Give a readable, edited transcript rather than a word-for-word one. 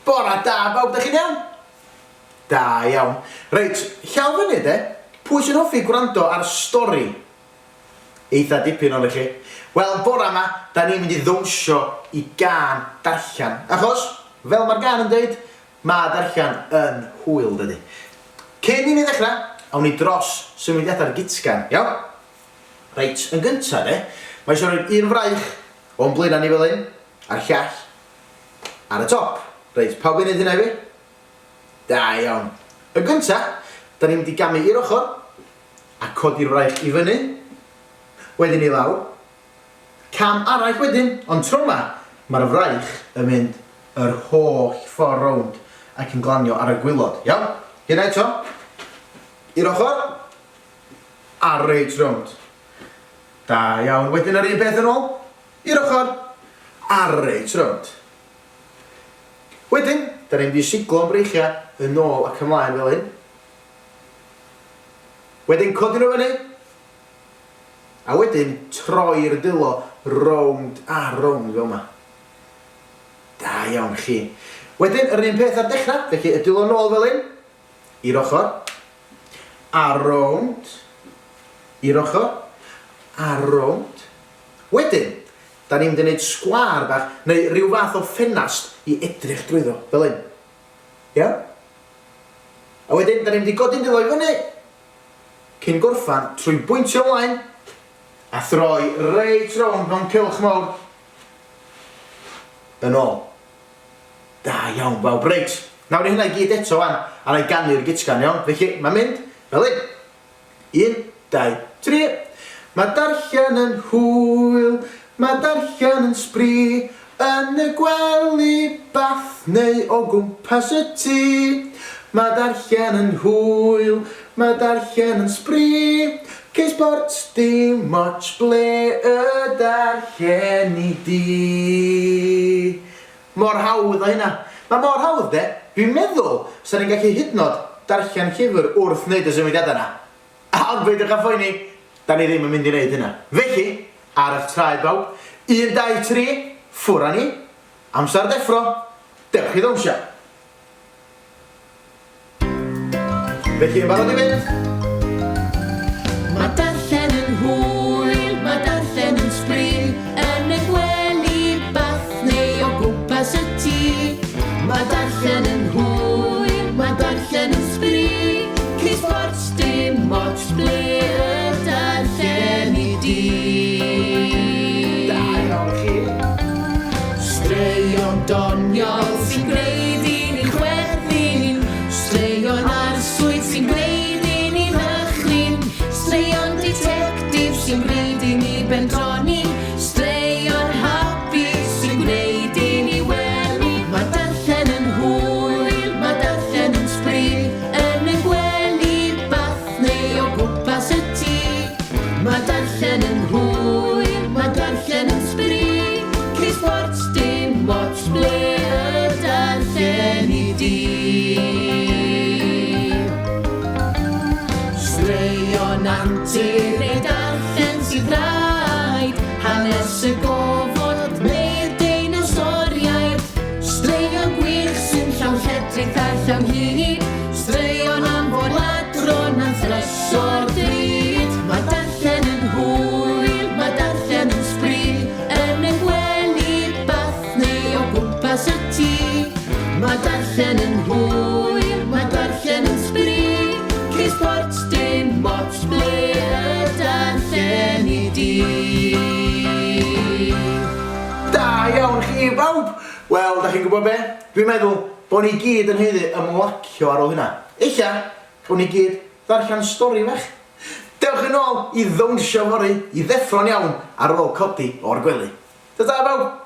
Bora da bawb, da chi'n iawn? Da iawn. Reit, llaw fyny de, pwy sy'n hoffi gwrando ar stori? Eitha dipyn ohonoch chi. Wel, bora 'ma, da ni'n mynd i ddawnsio i gân darllen. Achos, fel mae'r gân yn deud, mae darllen yn hwyl, dydy? Cyn i ni ddechrau, awn ni dros symudiadau'r gutgan, iawn? Reit, yn gynta de, mae eisiau rhoi un fraich o'n blaenau ni fel hyn, a'r llall ar y top. Reit, pawb i wneud hynna i fi? Da iawn. Yn gynta, da ni'n mynd i gamu i'r ochr a codi'r fraich i fyny, wedyn i lawr. Cam arall wedyn, ond tro 'ma, mae'r fraich yn mynd yr holl ffordd rownd ac yn glanio ar y gwilod. Iawn? Hynna eto. I'r ochr. A reit rownd. Da iawn. Wedyn yr un peth yn ôl. I'r ochr. A reit rownd. Wedyn, da ni'n mynd i siglo'n breichiau yn ôl ac ymlaen fel hyn. Wedyn codi nhw fyny. A wedyn troi'r dwylo rownd a rownd fel yma. Da iawn chi. Wedyn yr un peth ar dechrau, felly y dwylo nôl fel hyn, i'r ochr, a rownd, i'r ochr, a rownd. Wedyn, da ni'n mynd i wneud sgwâr bach, neu rhyw fath o ffenast i edrych drwyddo, fel hyn. Iawn? A wedyn, da ni'n mynd i godi'n dwylo i fyny, cyn gorffan trwy bwyntio ymlaen a throi reit rownd mewn cylch mawr yn ôl. Da iawn bawb. Reit, nawr i hynna i gyd eto wan, a na i ganu'r gutgan, iawn? Felly, mae'n mynd fel hyn. 1, 2, 3. Mae darllen yn hwyl, mae darllen yn sbri, yn y gwely bath neu o gwmpas y tŷ. Mae darllen yn hwyl, mae darllen yn sbri, cei sbort dim ots ble y darlleni di. Mor hawdd â hynna. Mae mor hawdd de. Dwi'n meddwl 'sa ni'n gallu hyd yn oed darllen llyfr wrth wneud y symudiadau 'na. Ond peidiwch â phoeni, da ni ddim yn mynd i wneud hynna. Felly, ar eich traed bawb, un, dau, tri, ffwr â ni. Amser deffro, dewch i ddawnsio. Felly, yn barod i fynd? Mae darllen yn hwyl, mae darllen yn sbri, yn y gwely bath neu o gwmpas y tŷ. Mae darllen yn hwyl, mae darllen yn sbri, cei sbort dim ots ble y darlleni di. Da iawn chi. Straeon doniol sy'n gwneud i ni chwerthin, straeon arswyd sy'n gwneud i ni ddychryn, straeon ditectif sy'n gwneud i ni bendroni, straeon hapus sy'n gwneud i ni wenu. Mae darllen yn hwyl, mae darllen yn sbri, yn y gwely bath neu o gwmpas y tŷ. Mae darllen yn hwyl, mae darllen yn sbri, cei sbort dim ots ble y darlleni di. Straeon antur neu darllen sydd raid, hanes y gofod neu'r deinosoriaid, straeon gwych sy'n llawn lledrith a llawn hud, straeon am fôr-ladron a thrysor drud. Mae darllen yn hwyl, mae darllen yn sbri, yn y gwely bath neu o gwmpas y tŷ. Mae darllen yn hwyl, mae darllen yn sbri, cei sbort dim ots ble y darlleni di. Da iawn chi bawb! Wel, da chi'n gwybod be? Dwi'n meddwl bod ni gyd yn haeddu ymlacio ar ôl hynna. Ella bod ni gyd ddarllen stori fach. Dewch yn ôl i ddawnsio fory i ddeffro'n iawn ar ôl codi o'r gwely. Ta-ta bawb!